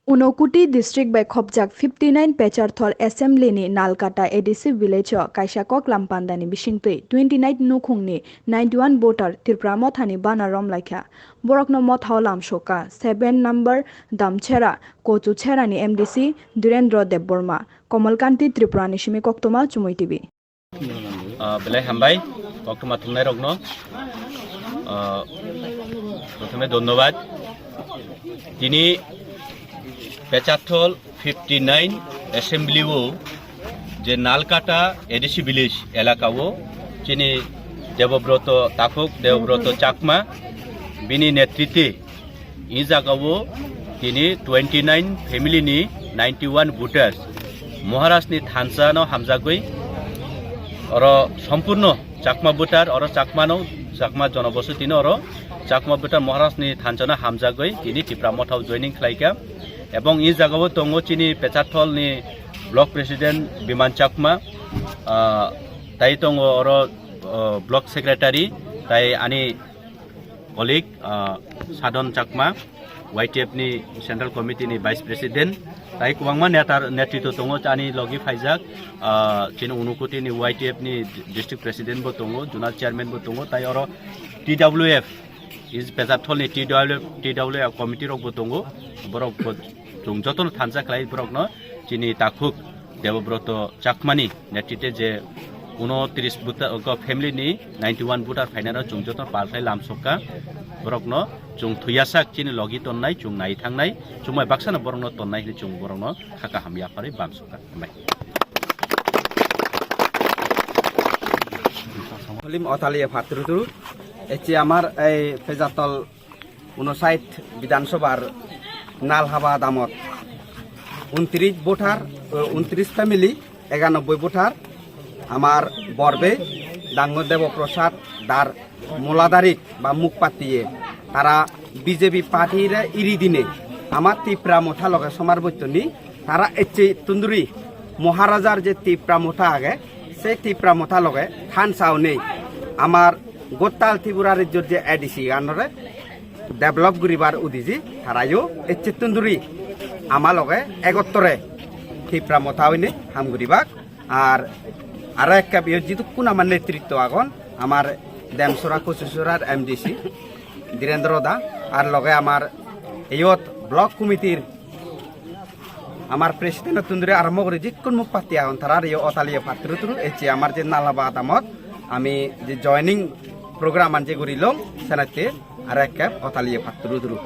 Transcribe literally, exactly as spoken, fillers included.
Unokoti district bai khopjak fifty nine Pecharthal assembly ni Nalkata A D C village o kaisa koklam pandani bisingtwi twenty nine nukhungni ninety one voter Tripura mothani bana romlaikha. Borokno mothao lamsokha seven number Damchera, Kochucherani M D C Dhirendra Debbarma. Komalkanti Tripurani simi koktwma Chumui T V. Ah, belai hambai, koktwma thumnairokno. Ah, prothome dhonnobad. Tini Pecharthal fifty nine assembly o je Nalkata A D C village elaka o chini Debobroto Takhuk, Debobroto Chakma, bini netritwe I jaga o tini twenty nine family ni ninety one voters Maharaj ni thansa no hamjagwi oro sompurno Chakma voter, oro Chakma no, Chakma jonobosoti no oro Chakma voter Maharaj ni thansa no hamjagwi tini Tipra Motha o joining khlaikha. Ebong I jaga o tongo chini Pecharthal ni block president Biman Chakma, ah, tai tongo oro, ah, block secretary, tai ani colleague, ah, Sadon Chakma, Y T F ni Central Committee ni Vice President, tai kwbangma neta netritw tongo ani logi phaijak, ah, chini Unokoti ni Y T F ni District President bo tongo, Zonal Chairman bo tongo, tai oro T W F, is Pecharthal ni T W F, T W F committee rok bo tongo, borok bo chwng jotono thansa khlai borokno chini Takhuk Debobroto Chakmani netritwe je unotris buta-, go family ni ninety one voter phainai rok chwng joto palthai lamsokha. Borokno chwng thuyasak chini logi tonnai, chwng nai thangnai, chwngbai baksano borokno tonnai hinwi chwng borokno kha kaham yapharwi bamsokha. Hambai. Holim Otaliya Phatruturu, echi amar ei Pecharthal unosait Bidhan Sabhar Nalhaba adamot untris voter, eh, untris family, eganoboi voter, amar borbe Dango Debo Prasad Dar Muladarik ba Mukpatiye, tara B J P party re iri dine, amar Tipra Motha loge somar boitoni, tara ecche tunduri Maharajar je Tipra Motha age, se Tipra Motha loge thansa onei, amar Gottal Tripura rajyor je A D C anore develop guribar udiji tarayo ecche tunduri ama loge egottore Tipra Motha oine ham guribak. Ar aro ekka biyo jidukkun amar netritto agon, amar Demsora Kochusorar M D C Dhirendra da, ar loge amar eyot block committee-r amar president tunduri arombo guri jikkun Mukpati agon, tara rio Otaliya Phatruturu, echi amar je Nalhaba adamot ami je joining program an je gurilong, senatte aro ekka Otaliya Phatruturu.